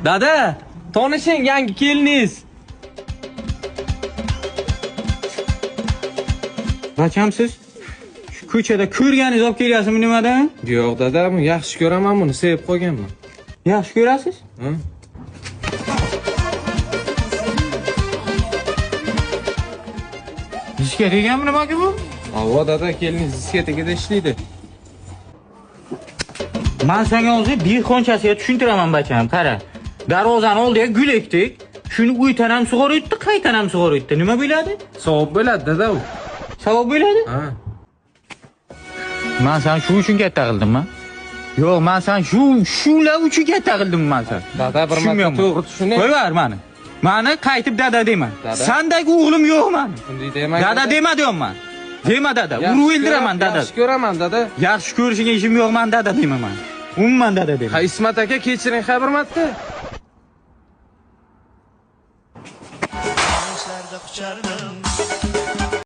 Dada, tanishing yangi keliningiz. Bachamsiz? Shu ko'chada ko'rganingiz olib kelyapsizmi nimadan? Yo'q dada, buni yaxshi ko'raman, buni sevib qolganman. Yaxshi ko'rasiz? Hı? Diskotekanmi nimaga bu? Avva dada, keliningiz diskotekada ishlaydi. Man senga hozir dehqonchasiga tushuntiraman bacham, qara. Darvozani oldiga gul ekdik. Shuni uydan ham sug'orib, qaytadan ham sug'orib. Nima bo'ladi? Savob bo'ladi dada u. Savob bo'ladi? Ha. Man sen shu uchun katta qildimmi? Yo'q, man sen shular uchun katta qildim man sen. Dada bir marta to'g'ri tushuning. Qo'yver mani. Mani qaytib dada dema. Sandagi o'g'lim yo'q mani. Unday demang. Dada dema deyapman. Dema dada, urib o'ldiraman dada. Yaxshi ko'raman dada. Yaxshi ko'rishiga ishim yo'q man dada demaman. Umuman dada dema. Ha Ismat aka kechiring ha bir marta. Quchardim.